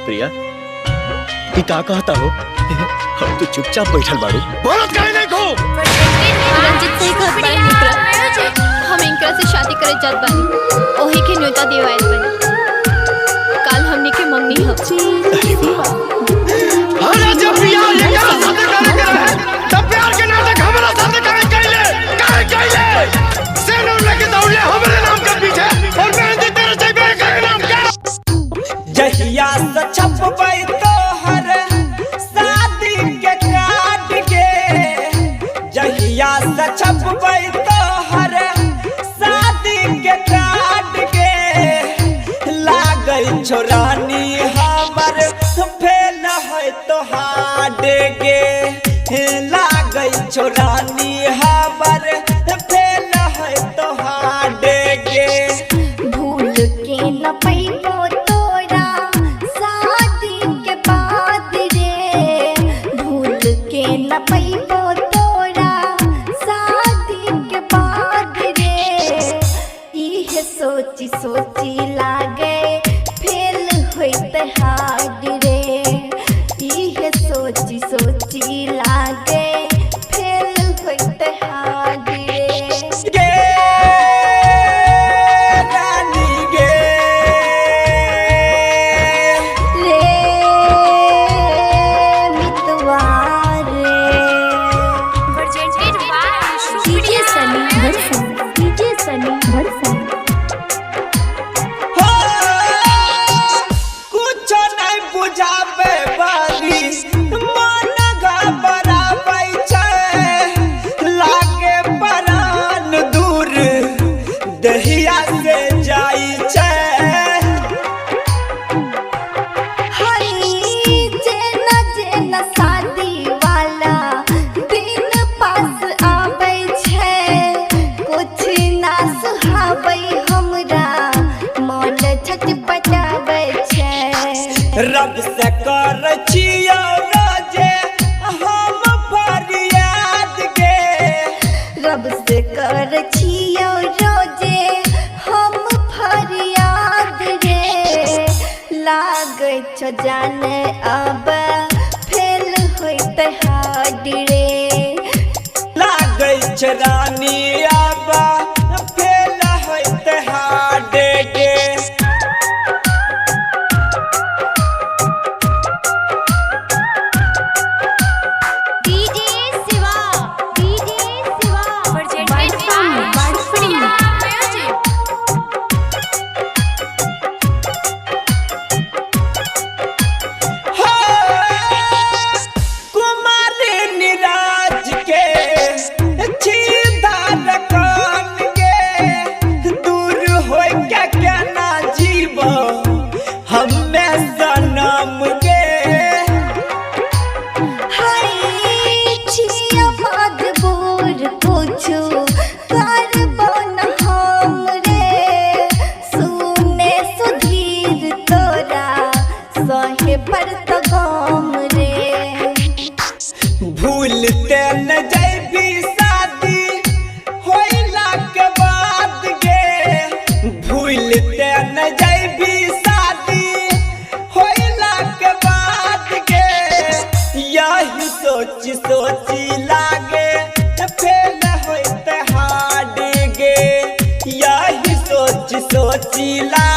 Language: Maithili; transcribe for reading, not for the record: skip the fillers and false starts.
प्रिया, ई का कहता हो? हम तो चुपचाप बैठल बाड़ू। बोलत काहे नहीं को? रंजित सही कहत बाड़े मित्र, हम इनकरा से शादी करे जात बानी, ओही के न्योता देवायल बानी। काल हमनी के मंगनी ह। अरे जब प्रिया एकरा साथे करे के रहे तब प्यार के नाटक हमरा साथे काहे कैले? काहे कैले? सेनूर लेके दौड़ले हमरे नाम के पीछे और मेहंदी तेरे चाहिए के नाम के। जहिया से छपबै तोहर शादी के कार्ड गे, जहिया से छपबै तोहर शादी के कार्ड गे, लागै छौ रानी हमर फेल है तोहार गे, लागै छौ रानी हमर फेल है तोहार गे। भूल के न पैबो तोरा शादी के बाद रे, भूल के न पैबो तोरा शादी के बाद रे, इहे सोची सोची लागे फेल होइत हार्ड रे, इहे सोची सोची लागे फेल होइत हार्ड रे। गे रानी गे, रे मितवा रे। Presented by DJ Sunny Bharsana, DJ Sunny Bharsana. हो कुछ नहीं बुझाबे वाली मन घबराबै छै, लागे परान दूर दहिया से जाई छै। हई जेना जेना शादी वाला दिन पास आबै छै, कुछ ना सुहाबै हमरा मन छटपटाबै छै। रब से कर छियौ रोजे हम फरियाद गे, रब से कर छियौ रोजे हम फरियाद रे, लागै छौ जाने अब फेल होइत हार्ड रे। लागै छै रानी अब फेल होइत हार्ड गे। DJ Shiva, DJ Shiva. Presented by Supriya Music. हो कुमार निराज के छीदा रकान गे, दूर होय के केना जीव हमे सनम गे। हाय छिया मजबूर कुछु करबो न हम रे, सुने सुधीर तोरा सहे पर तो गम रे। भूलते न जैबी शादी होइला के बाद गे, भूलते न जैबी शादी होइला के बाद गे, यही सोची सोची लागे फेल होइत हार्ड गे, यही सोची सोची लागे।